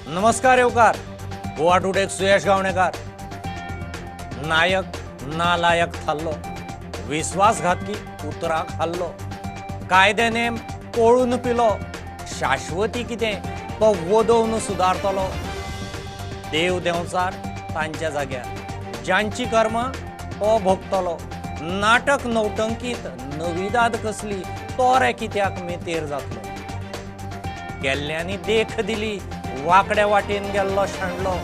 नमस्कार येवकार गोवा टुडेक सुयश गावणेकार. नायक नालायक थारलो, विस्वासघातकी उतरां खाल्लो, कायदे नेम पळून पिलो, शाश्वती कितें तो वदोवन सुदारतलो. देव देंवचार तांच्या जाग्यार, ज्यांची कर्मां तो भोगतलो. नाटक नौटंकीत नविदाद कसली, तो रे कित्याक मेतेर जातलो. गेल्ल्यांनी देख दिली, वाकड्या वाटेन गेल्लो शाणलो,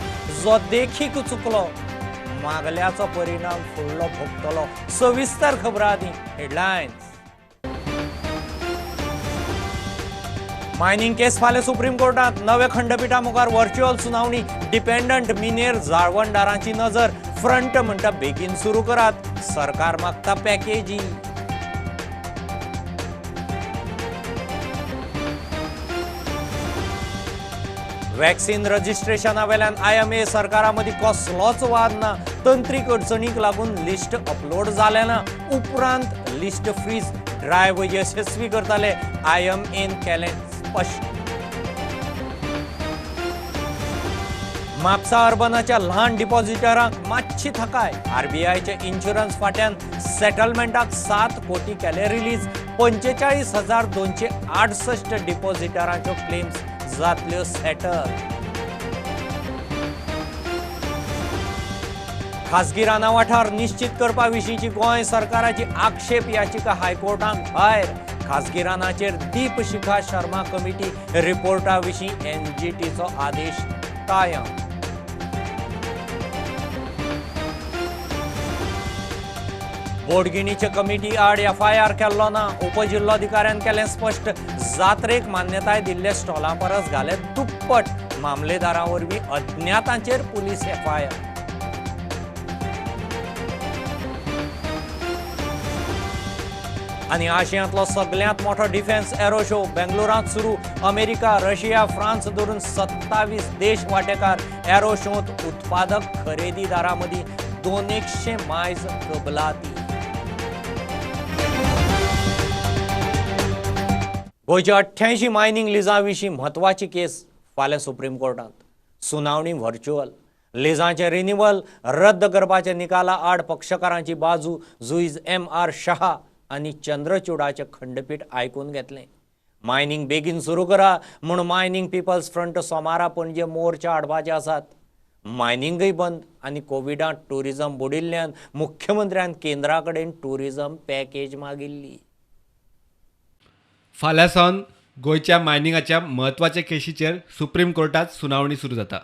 जो देखीक चुकलो मागल्याचो परिणाम फुडलो भोगतलो. सविस्तर खबरां आदी हेडलायन्स. मायनिंग केस फाल्यां सुप्रीम कोर्टात, नव्या खंडपिठा मुखार व्हर्च्युअल सुनावणी. डिपेंडंट मिनेर जाळवणदारांची नजर, फ्रंट म्हणटा बेगीन सुरू करात, सरकार मागता पॅकेजी. वॅक्सिन रजिस्ट्रेशना वेल्यान IMA सरकारा मदीं कसलोच वाद ना, तंत्रीक अडचणीक लागून लिस्ट अपलोड जालें ना. उपरांत लिस्ट फ्रीज ड्रायव्ह यशस्वी करताले, IMAन केलें स्पश्ट. म्हापसा अर्बनाच्या ल्हान डिपॉझिटरांक मातशी थकाय, RBIच्या इन्शुरन्स फाट्यान सेटलमेंटाक 7 कोटी केले रिलीज. 45,268 डिपॉझिटरांच्यो क्लेम्स जातल्यो सेटल. खासगी रानां वाठार निश्चित करपा विशींची गोंय सरकाराची आक्षेप याचिका हायकोर्टांत भायर. खासगी रानाचेर दीपशिखा शर्मा कमिटी रिपोर्टा विशीं NGTचो आदेश कायम. बोडगिणीचे कमिटी आड FIR केल्लो ना, उपजिल्लोधिकाऱ्यान केलें स्पश्ट. जात्रेक मान्यताय दिल्ले स्टॉलां परस घाले दुप्पट, मामलेदारां वरवीं अज्ञातांचेर पुलीस FIR. आनी आशियांतलो सगळ्यांत मोठो डिफेन्स एरो शो बेंगलोरांत सुरू. अमेरिका, रशिया, फ्रांस धरून 27 देश वांटेकार. एरो शोंत उत्पादक खरेदीदारां मदीं 200 मायज कबलाती. गोंयच्या 88 मायनिंग लिजां विशीं म्हत्वाची केस फाल्यां सुप्रीम कोर्टांत, सुनावणी व्हर्च्युअल. लिजांचें रिन्युअल रद्द करपाच्या निकाला आड पक्षकारांची बाजू जुईज MR Shah आनी चंद्रचूडाचें खंडपीठ आयकून घेतलें. मायनिंग बेगीन सुरू करा म्हूण मायनिंग पिपल्स फ्रंट सोमारा पणजे मोर्चा हाडपाचे आसात. मायनिंगय बंद आनी कोविडांत ट्युरिजम बुडिल्ल्यान मुख्यमंत्र्यान केंद्रा कडेन ट्युरिजम पॅकेज मागिल्ली. फाल्यां सावन गोंयच्या मायनिंगाच्या म्हत्वाच्या केशीचेर सुप्रीम कोर्टात सुनावणी सुरू जाता.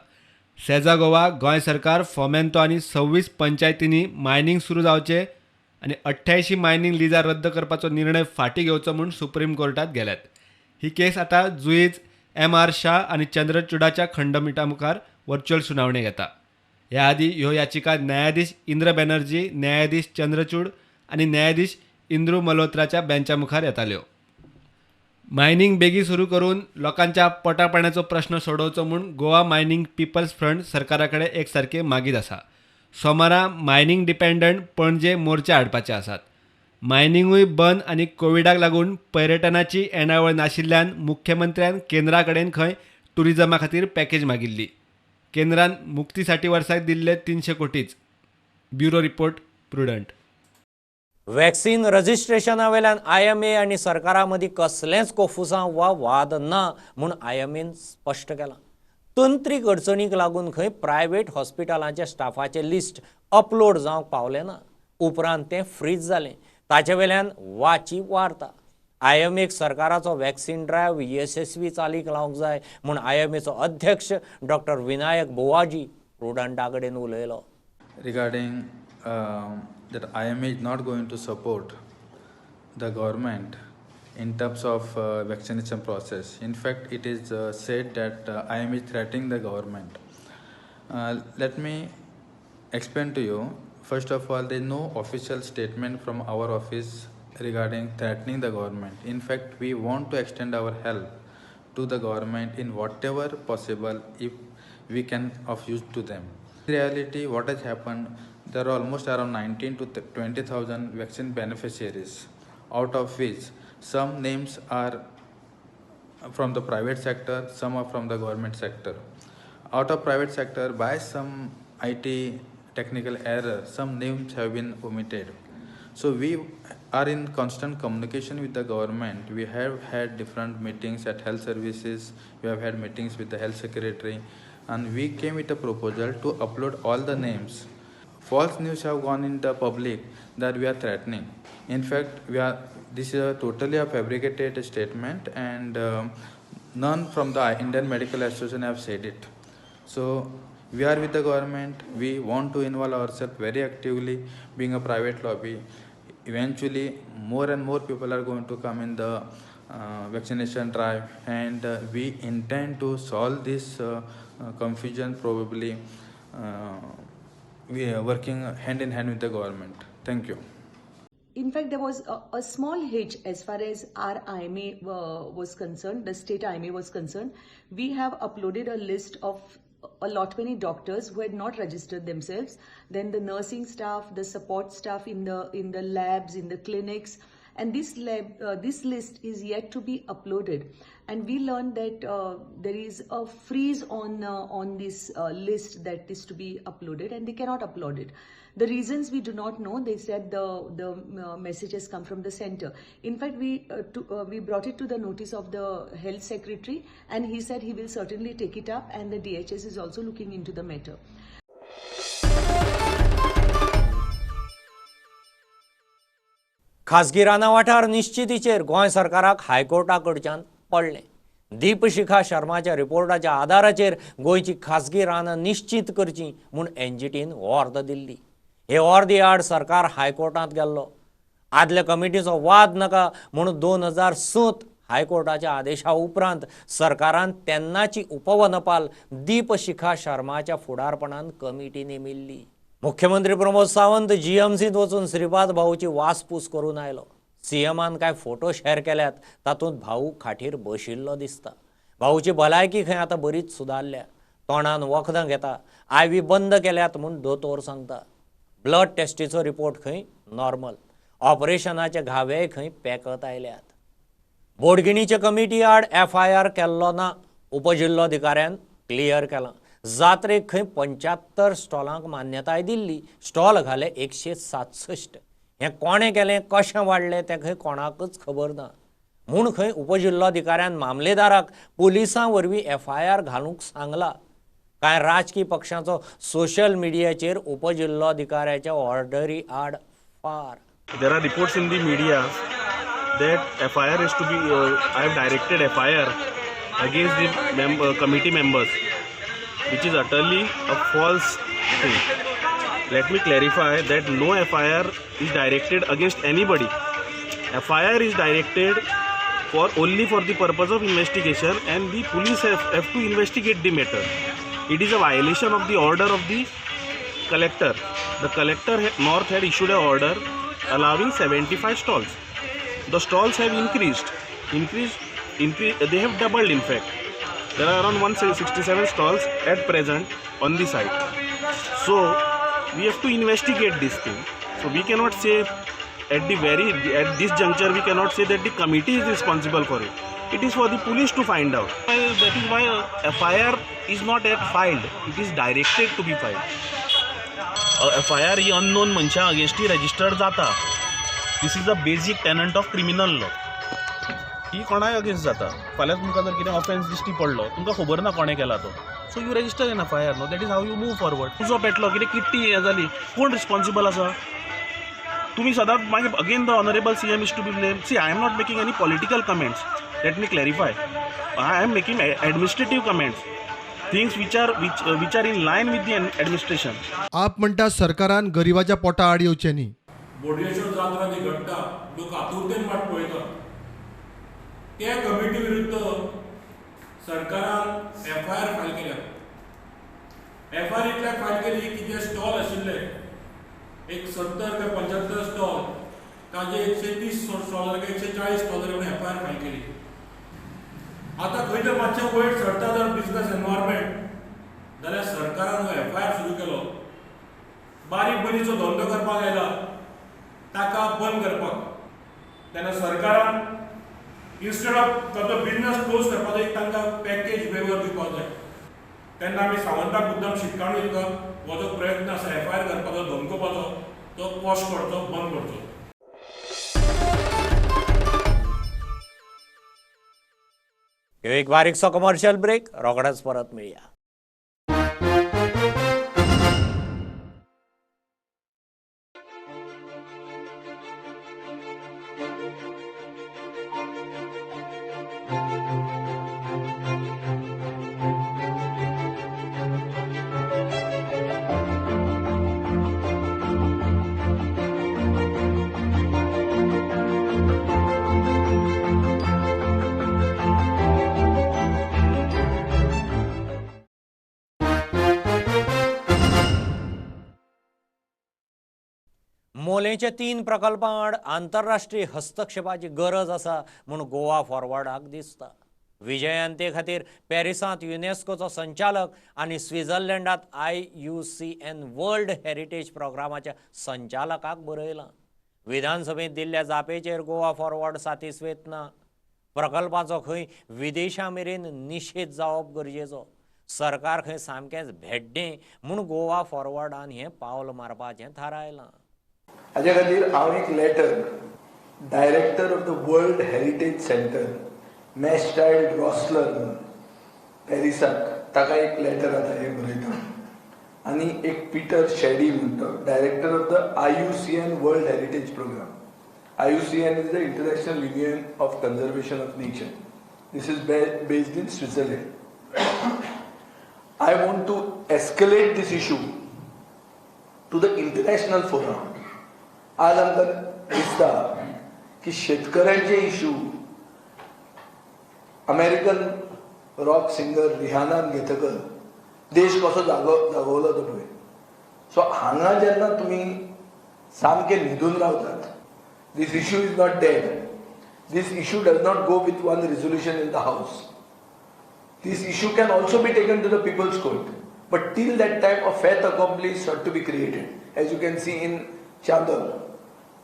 सेजा गोवा, गोंय सरकार, फोमेंतो आनी 26 पंचायतींनी मायनिंग सुरू जावचें आनी 88 मायनिंग लिजां रद्द करपाचो निर्णय फाटीं घेवचो म्हूण सुप्रीम कोर्टात गेल्यात. ही केस आतां जुईज MR Shah आनी चंद्रचूडाच्या खंडपिठा मुखार व्हर्च्युअल सुनावणी घेता. ह्या आदीं ह्यो याचिका न्यायाधीश इंद्र बॅनर्जी, न्यायाधीश चंद्रचूड आनी न्यायाधीश इंद्रू मल्होत्राच्या बेंचा मुखार येताल्यो. मायनिंग बेगी सुरू करून लोकांच्या पोटापाण्याचो प्रश्न सोडोवचो म्हूण गोवा मायनिंग पिपल्स फ्रंट सरकारा कडेन एक सारके मागीत आसा. सोमारा मायनिंग डिपेंडंट पणजे मोर्चा हाडपाचे आसात. मायनिंगूय बंद आनी कोविडाक लागून पर्यटनाची येणावळ नाशिल्ल्यान मुख्यमंत्र्यान केंद्रा कडेन खंय ट्युरिजमा खातीर पॅकेज मागिल्ली. केंद्रान मुक्तीसाठी वर्साक दिल्ले 300 कोटीच. Bureau report, Prudent. Vaccine रजिस्ट्रेशना वेल्यान IMA आनी सरकारा मदीं कसलेंच कोफुसांव वा वाद ना म्हूण IMAन स्पश्ट केलां. तंत्रीक अडचणीक लागून खंय प्रायव्हेट हॉस्पिटलांच्या स्टाफाचें लिस्ट अपलोड जावंक पावलें ना. उपरांत तें फ्रीज जालें. ताचे वेल्यान वाची वार्ता. IMAक सरकाराचो वॅक्सिन ड्रायव्ह यशस्वी चालीक लावंक जाय म्हूण IMAचो अध्यक्ष डॉक्टर विनायक बुवाजी प्रुडंटा कडेन उलयलो. Regarding that IMA is not going to support the government in terms of vaccination process. In fact, it is said that IMA is threatening the government. Let me explain to you. First of all, there is no official statement from our office regarding threatening the government. In fact, we want to extend our help to the government in whatever possible if we can of use to them. In reality, what has happened, there are almost around 19 to 20,000 vaccine beneficiaries, out of which some names are from the private sector, some are from the government sector. Out of private sector, by some IT technical error, some names have been omitted. So we are in constant communication with the government. We have had different meetings at health services, we have had meetings with the health secretary, and we came with a proposal to upload all the names. False news have gone in the public that we are threatening. In fact, we are. This is a totally a fabricated statement, and none from the Indian Medical Association have said it. So we are with the government. We want to involve ourselves very actively, being a private lobby. Eventually, more and more people are going to come in the vaccination drive, and we intend to solve this confusion probably. We are working hand in hand with the government. Thank you. In fact, there was a small hitch as far as our IMA was concerned, the state IMA was concerned. We have uploaded a list of a lot many doctors who had not registered themselves, then the nursing staff, the support staff in the labs, in the clinics, and this list is yet to be uploaded. And we learned that there is a freeze on this list that is to be uploaded, and they cannot upload it. The reasons we do not know. They said the message has come from the center. In fact, we brought it to the notice of the health secretary, and he said he will certainly take it up, and the DHS is also looking into the matter. खाजगी रानां वाठार निश्चितीचेर गोंय सरकाराक हायकोर्टा कडच्यान पडलें. दीपशिखा शर्माच्या रिपोर्टाच्या आदाराचेर गोंयची खाजगी रानां निश्चित करची म्हूण एनजीटीन ऑर्द दिल्ली. हे ऑर्दी आड सरकार हायकोर्टांत गेल्लो. आदल्या कमिटीचो वाद नाका म्हूण 2006 हायकोर्टाच्या आदेशा उपरांत सरकारान तेन्नाची उपवनपाल दीपशिखा शर्माच्या फुडारपणान कमिटी नेमिल्ली. मुख्यमंत्री प्रमोद सावंत जीएमसींत वचून श्रीपाद भाऊची वासपूस करून आयलो. सीएमान काय फोटो शेअर केल्यात तातूंत भाऊ खाटीर बशिल्लो दिसता. भाऊची भलायकी खंय आतां बरीच सुदारल्या. तोंडान वखदां घेता, आयवी बंद केल्यात म्हूण दोतोर सांगता. ब्लड टेस्टीचो रिपोर्ट खंय नॉर्मल. ऑपरेशनाचे घावे खंय पेकत आयल्यात. बोडगिणीचे कमिटी आड एफआयआर केल्लो ना, उपजिल्लोधिकाऱ्यान क्लियर केलां. जात्रेक खंय 75 स्टॉलांक मान्यताय दिल्ली, स्टॉल घाले 167. हें कोणें केलें, कशें वाडलें तें खंय कोणाकच खबर ना. म्हूण खंय उपजिल्लोधिकाऱ्यान मामलेदाराक पुलिसां वरवीं एफआयआर घालूंक सांगला. कांय राजकी पक्षांचो सोशल मिडियाचेर उपजिल्लोधिकाऱ्याच्या ऑर्डरी आड फार. There are reports in the media that FIR is to be, I have directed FIR against the committee members, which is utterly a false thing. Let me clarify that no FIR is directed against anybody. FIR is directed for only for the purpose of investigation, and the police have to investigate the matter. It is a violation of the order of the collector. The collector North had issued an order allowing 75 stalls. The stalls have increased. They have doubled in fact. There are around 167 stalls at present on the site. So we have to investigate this thing. So we cannot say at this juncture we cannot say that the committee is responsible for it. It is for the police to find out. That is why FIR is not yet filed. It is directed to be filed. FIR he unknown मनशा against registered जाता. This is a basic tenet of criminal law. ही कोणाय against जाता. फाल्यां तुमकां जर कितें offence दिश्टी पडलो, तुमकां खबर ना कोणें केला तो, so you register an FIR no. That is how you move forward. उजो पेटलो, कितें किट्टी हें जाली, कोण रिस्पॉन्सिबल आसा? तुमी सदांच मागीर again the honourable CM is to be blame. See, I am not making any political comments. Let me clarify. I am making administrative comments, things which are in line with the administration. आप म्हणटा सरकारान गरिबाच्या पोटा आड येवचें न्ही. बोडगेश्वर जात्रा जी घडटा, लोक आतुरतेन वाट पळयतात. त्या कमिटी विरुद्ध सरकारान एफआयआर फायल केल्या. एफआयआर इतल्याक फायल केली की जे स्टॉल आशिल्ले एक 70 काय 75 स्टॉल, ताजे 130 स्टॉल काय 140 स्टॉल म्हणून एफआयआर फायल केली. आतां खंय तर मातशें वयर सरता जर बिजनस एनवायरमेंट जाल्यार सरकारान एफआयआर सुरू केलो. बारीक बरीचो धंदो करपाक आयला ताका बंद करपाक. तेन्ना सरकारान इन्स्टेड ऑफ ताचो बिजनस क्लोज करपाचो एक तांकां पॅकेज वेवर दिवपाक जाय. तेन्ना आमी सावंताक मुद्दाम शिटकावणी दिता, हो जो प्रयत्न आसा एफआयआर करपाचो, धमकोवपाचो, तो पॉश करचो, बंद करचो. एक बारीकसो कमर्शियल ब्रेक, रोखडेच परत मेळया. मोलेंच्या 3 प्रकल्पां आड आंतरराष्ट्रीय हस्तक्षेपाची गरज आसा म्हूण गोवा फॉरवर्डाक दिसता. विजयान ते खातीर पॅरिसांत युनेस्कोचो संचालक आनी स्वित्झर्लंडांत IUCN world heritage प्रोग्रामाच्या संचालकाक बरयलां. विधानसभेंत दिल्ल्या जापेचेर गोवा फॉरवर्ड सातिस्वेत ना. प्रकल्पाचो खंय विदेशा मेरेन निशेध जावप गरजेचो. सरकार खंय सामकेंच भेड्डें म्हूण गोवा फॉरवर्डान हें पावल मारपाचें थारायलां. हाजे खातीर हांव एक letter director of the World Heritage Centre Mathilde Rössler म्हणून पॅरिसाक ताका एक लेटर आतां हें बरयता आनी एक पिटर शेडी म्हणटा director of the IUCN World Heritage Programme. IUCN is the International Union of Conservation of Nature. This is based in Switzerland. I want to escalate this issue to the international forum. आज आमकां दिसता की शेतकऱ्यांचे issue American rock singer रिहानान घेतकच देश कसो जागवलो तो पळय. So हांगा जेन्ना तुमी सामके न्हिदून रावतात, this issue is not dead. This issue does not go with one resolution in the house. This issue can also be taken to the people's court, but till that time a fait accompli ought to be created. As you can see in Chandor,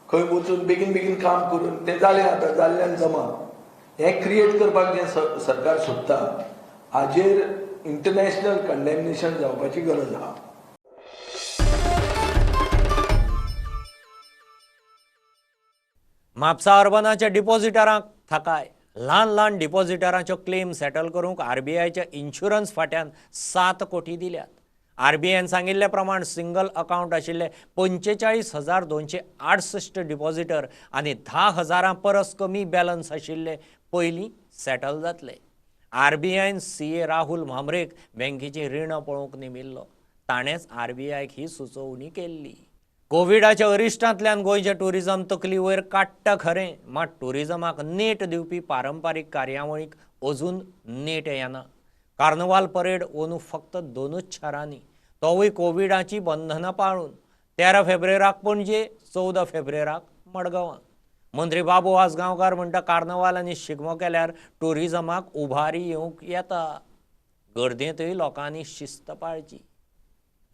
खंय वचून बेगीन बेगीन काम करून तें जालें आतां जाल्ल्यान जमा हें क्रिएट करपाक जें सरकार सोदता हाजेर इंटरनॅशनल कंडेमनेशन जावपाची गरज आहा. म्हापसा अर्बनाच्या डिपॉझिटरांक थाकाय. ल्हान ल्हान डिपॉझिटरांच्यो क्लेम सेटल करूंक आरबीआयच्या इन्शुरन्स फाट्यान 7 कोटी दिल्यात. आरबीआयन सांगिल्ले प्रमाण सिंगल अकाउंट आशिल्ले 45,268 डिपॉझिटर आनी 10,000 परस कमी बॅलन्स आशिल्ले पयलीं सेटल जातले. आरबीआयन CA Rahul म्हांब्रेक बँकेची रिणां पळोवंक नेमिल्लो. ताणेंच आरबीआयक ही सुचोवणी केल्ली. कोविडाच्या अरिश्टांतल्यान गोंयचें टुरिजम तकली वयर काडटा खरें, मात टुरिजमाक नेट दिवपी पारंपारीक कार्यावळीक अजून नेट येना. कार्नवाल परेड अंदू फक्त 2 शारांनी, तोवूय कोविडाची बंधनां पाळून. 13 फेब्रेराक पणजे, 14 फेब्रेराक मडगांवां. मंत्री बाबू आजगांवकार म्हणटा कार्नवाल आनी शिगमो केल्यार टुरिजमाक उभारी येवंक येता. गर्देंतूय लोकांनी शिस्त पाळची.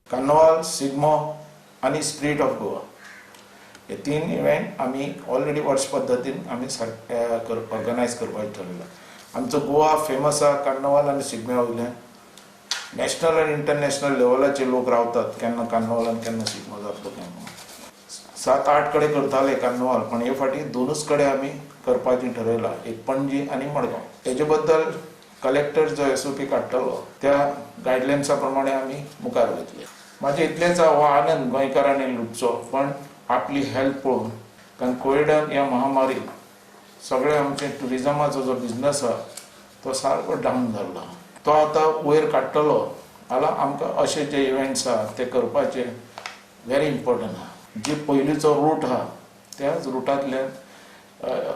कार्नवाल, शिगमो आनी स्पिरीट ऑफ गोवा हे 3 इव्हेंट आमी ऑलरेडी वर्स पद्दतीन आमी ऑर्गनायज करपाचें ठरयलां. आमचो गोवा फेमस आहा कार्नवाल आनी शिगम्या वयल्यान. नॅशनल आनी इंटरनॅशनल लेवलाचे लोक रावतात केन्ना कार्नवाल आनी केन्ना शिगमो जातलो केन्ना. 7-8 कडेन करताले कार्नवाल, पण हे फाटी 2 कडेन आमी करपाचें ठरयलां, एक पणजी आनी मडगांव. तेजे बद्दल कलेक्टर जो SOP काडटलो त्या गायडलायन्सा प्रमाणे आमी मुखार वयतले. म्हाजें इतलेंच हो आनंद गोंयकारांनी लुटचो, पण आपली हेल्थ पळोवन, कारण कोविडान ह्या महामारीन सगळें आमचें ट्युरिजमाचो जो बिजनस आहा तो सारको डावन जाल्लो, तो आतां वयर काडटलो जाल्यार आमकां अशे जे इव्हेंट्स आहा ते करपाचे व्हेरी इम्पोर्टंट आहा. जी पयलींचो रूट आहा त्याच रुटांतल्यान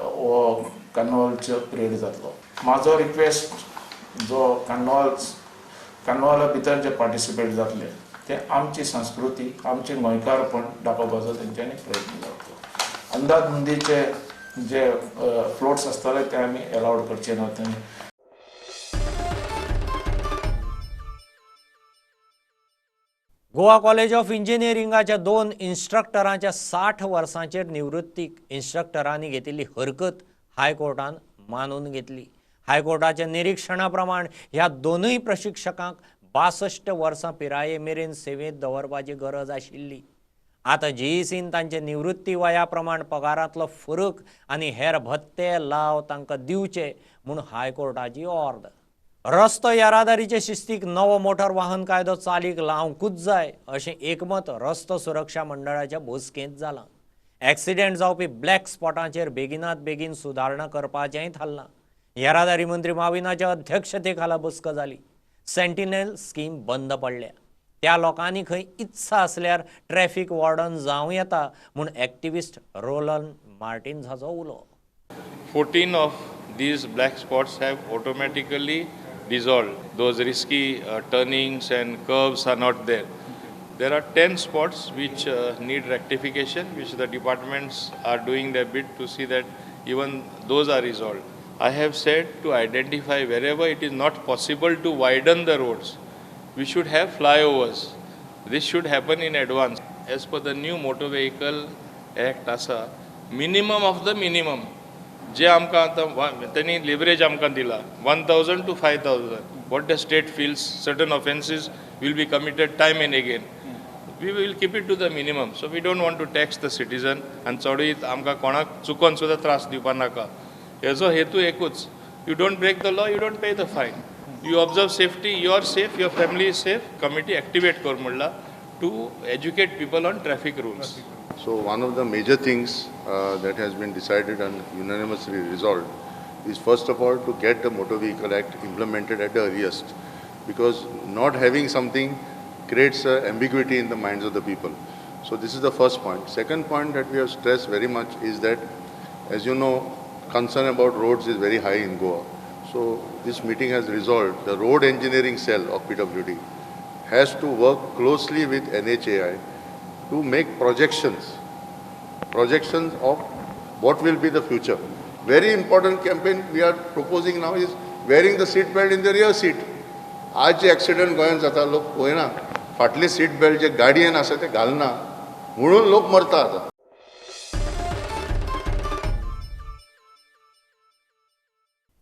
हो कार्नवालचो पिरियड जातलो. म्हाजो रिक्वेस्ट जो कार्नवाला भितर जे पार्टिसिपेट जातले ते आमची संस्कृती, आमचें गोंयकारपण दाखोवपाचो तेंच्यांनी प्रयत्न जातलो. अंदाधुंदीचे जे फ्लोट्स आसताले ते आमी एलावड करचे ना. गोवा कॉलेज ऑफ इंजिनियरिंगाच्या 2 इन्स्ट्रक्टरांच्या 60 वर्सांचेर निवृत्तीक इन्स्ट्रक्टरांनी घेतिल्ली हरकत हायकोर्टान मानून घेतली. हायकोर्टाच्या निरीक्षणा प्रमाण ह्या 2 प्रशिक्षकांक 62 वर्सां पिराये मेरेन सेवेंत दवरपाची गरज आशिल्ली. आतां जीईसीन तांचे निवृत्ती वया प्रमाण पगारांतलो फरक आनी हेर भत्ते लाव तांकां दिवचे म्हूण हायकोर्टाची ऑर्द. रस्तो येरादारीचे शिस्तीक नवो मोटर वाहन कायदो चालीक लावंकूच जाय अशें एकमत रस्तो सुरक्षा मंडळाच्या बसकेंत जालां. एक्सिडेंट जावपी ब्लॅक स्पॉटांचेर बेगिनात बेगीन सुदारणा करपाचेंय थारलां. येरादारी मंत्री माविनाच्या अध्यक्षते खाला बसका जाली. सेंटिनल स्कीम बंद पडल्या. त्या लोकांनी खंय इत्सा आसल्यार ट्रॅफिक वॉर्डन जावं येता म्हूण एक्टिविस्ट रोलन मार्टिन्स हाचो उलो. 14 of these black spots have automatically dissolved. Those risky turnings and curves are not there. There are 10 spots which need rectification, which the departments are doing their bit to see that even those are resolved. I have said to identify wherever it is not possible to widen the roads, we should have flyovers. This should happen in advance. As per the new Motor Vehicle Act, asa minimum of the minimum. जे आमकां आतां तेणी leverage आमकां दिला 1000 to 5000. What the state feels certain offences will be committed time and again, we will keep it to the minimum. So we don't want to tax the citizen आनी चडूय आमकां कोणाक चुकोन सुद्दां त्रास दिवपा नाका. हेजो हेतू एकूच, you don't break the law, you don't pay the fine, you observe safety, you are safe, your family is safe. Committee activate कर म्हणला to educate people on traffic rules. So one of the major things that has been decided and unanimously resolved is first of all to get the Motor Vehicle Act implemented at the earliest, because not having something creates ambiguity in the minds of the people. So this is the first point. Second point that we have stressed very much is that, as you know, concern about roads is very high in Goa. So this meeting has resolved the road engineering cell of PWD has to work closely with NHAI to make projections of what will be the future. Very important campaign we are proposing now is wearing the seat belt in the rear seat. आज जे accident गोंयांत जाता लोक पळयना, फाटली seat belt जे गाडयेन आसा ते घालना म्हणून लोक मरता आतां.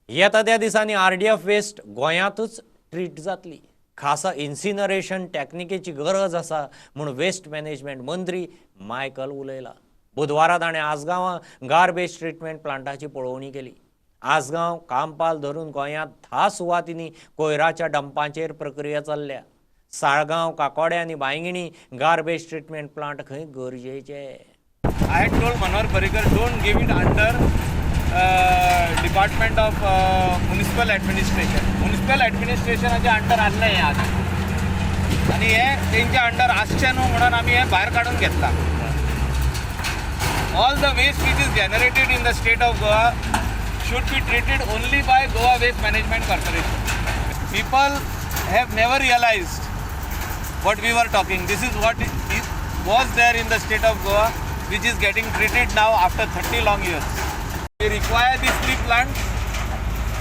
येता त्या दिसांनी आरडीएफ वेस्ट गोंयांतूच ट्रीट जातली. खासा इन्सिनरेशन टॅक्निकेची गरज आसा म्हूण वेस्ट मॅनेजमेंट मंत्री मायकल उलयला. बुधवारा ताणें आसगांवां गार्बेज ट्रिटमेंट प्लांटाची पळोवणी केली. आसगांव कांपाल धरून गोंयांत 10 सुवातींनी कोयराच्या डंपांचेर प्रक्रिया चल्ल्या. साळगांव, काकोडे आनी बांयगिणी गार्बेज ट्रिटमेंट प्लांट खंय गरजेचे. I had told Manohar Parrikar don't give it under department of municipal administration. Municipal ॲडमिनिस्ट्रेशनाच्या under आसलें हें आतां आनी हें तेंच्या अंडर आसचें न्हू म्हणून आमी हें भायर काडून घेतलां. All the waste which is generated in the state of Goa should be treated only by Goa Waste Management Corporation. People have never realized what we were talking. This is what was there in the state of Goa, which is getting treated now after 30 long years. We require these 3 plants,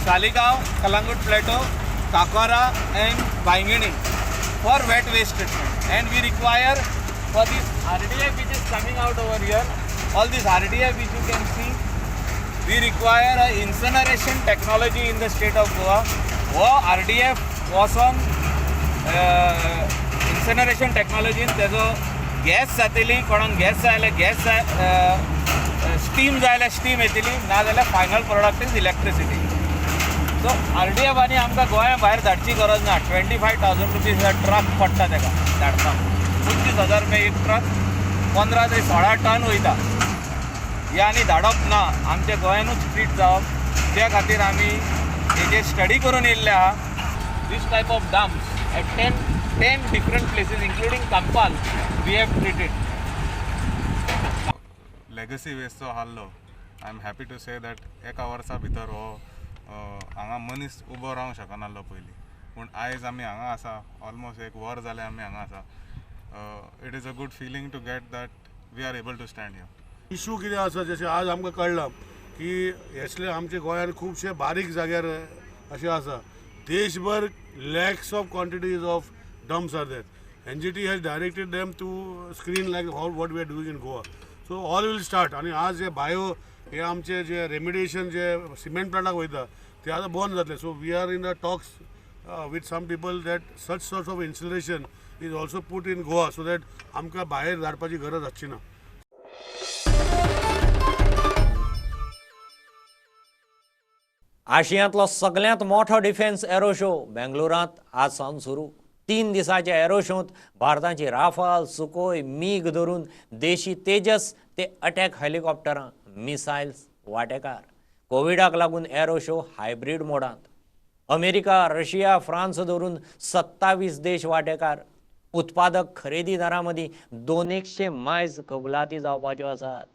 Saligao, Kalangut Plateau, Kakora and Baingini for wet waste treatment. And we require for this RDF which is coming out over here, all this RDF which you can see, we require a incineration technology in the state of Goa. हो RDF वचोन incineration technology तेजो gas जातली, कोणाक gas जाय जाल्यार gas जाय, steam जाय जाल्यार स्टीम येतली, ना जाल्यार final product is electricity. So RDF आनी आमकां गोंया भायर धाडची गरज ना. 25,000 रुपीज ट्रक पडटा तेका धाडपाक, 25,000 रुपया एक ट्रक, 15 ते 16 टन वयता. हे आनी धाडप ना, आमच्या गोंयानूच ट्रीट जावप. त्या खातीर आमी हेजे स्टडी करून येयल्ले आहा. This type of dumps at 10 different places including Campal we have treated. Legacy वेस्टचो हाल्लो, I am happy to say that एका वर्सा भितर हो हांगा मनीस उबो रावंक शकनासलो पयलीं, पूण आयज आमी हांगा आसा, ऑलमोस्ट एक वर जालें आमी हांगा आसा. It is a good feeling to get that we are able to stand here. Issue कितें आसा, जशें आज आमकां कळ्ळां की असले आमच्या गोंयांत खुबशे बारीक जाग्यार अशें आसा. देशभर lakhs of quantities of dumps are there. NGT has directed them to screen like how what we are doing in Goa. So all will start. आनी आज जे बायो हे आमचे जे रेमिडिएशन जे सिमेंट प्लांटाक वयता ते आतां बंद जातले. So we are in the talks with some people that such sort of incineration is also put in Goa so that आमकां भायर धाडपाची गरज आसची ना. आशियांतलो सगळ्यांत मोठो डिफेन्स एरो शो बेंगलोरांत आज सावन सुरू. 3 दिसांच्या एरो शोंत भारताची राफाल, सुकोय, मीग धरून देशी तेजस ते अटॅक हेलिकॉप्टरां, मिसायल्स वांटेकार. कोविडाक लागून एरो शो हायब्रीड मोडांत. अमेरिका, रशिया, फ्रांस धरून 27 देश वांटेकार. उत्पादक खरेदीदारां मदीं 200 मायज कबलाती जावपाच्यो आसात.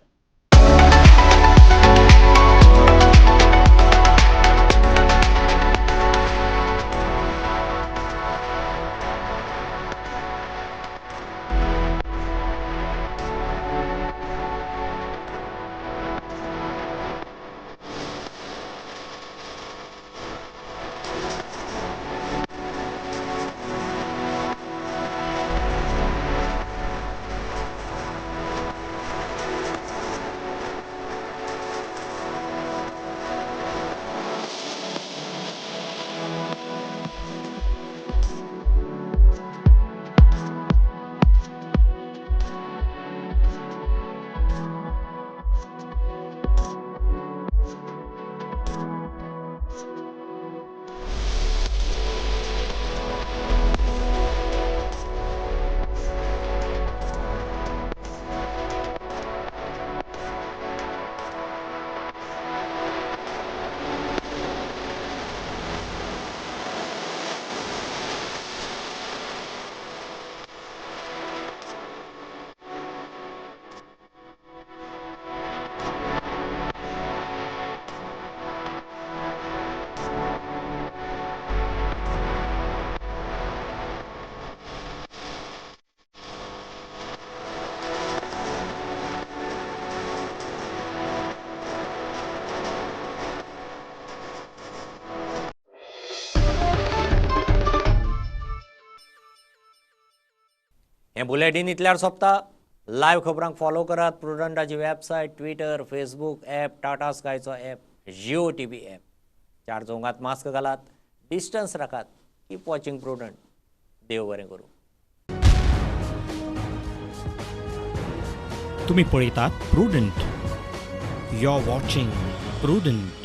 हें बुलेटीन इतल्यार सोंपता. लायव्ह खबरांक फॉलो करात प्रुडंटाची website, Twitter, Facebook app, Tata स्कायचो app, Jio TV app. 4 चौगांत मास्क घालात, डिस्टन्स राखात, कीप वॉचिंग प्रुडंट. देव बरें करूं. तुम्ही पळयतात Prudent. You are watching Prudent.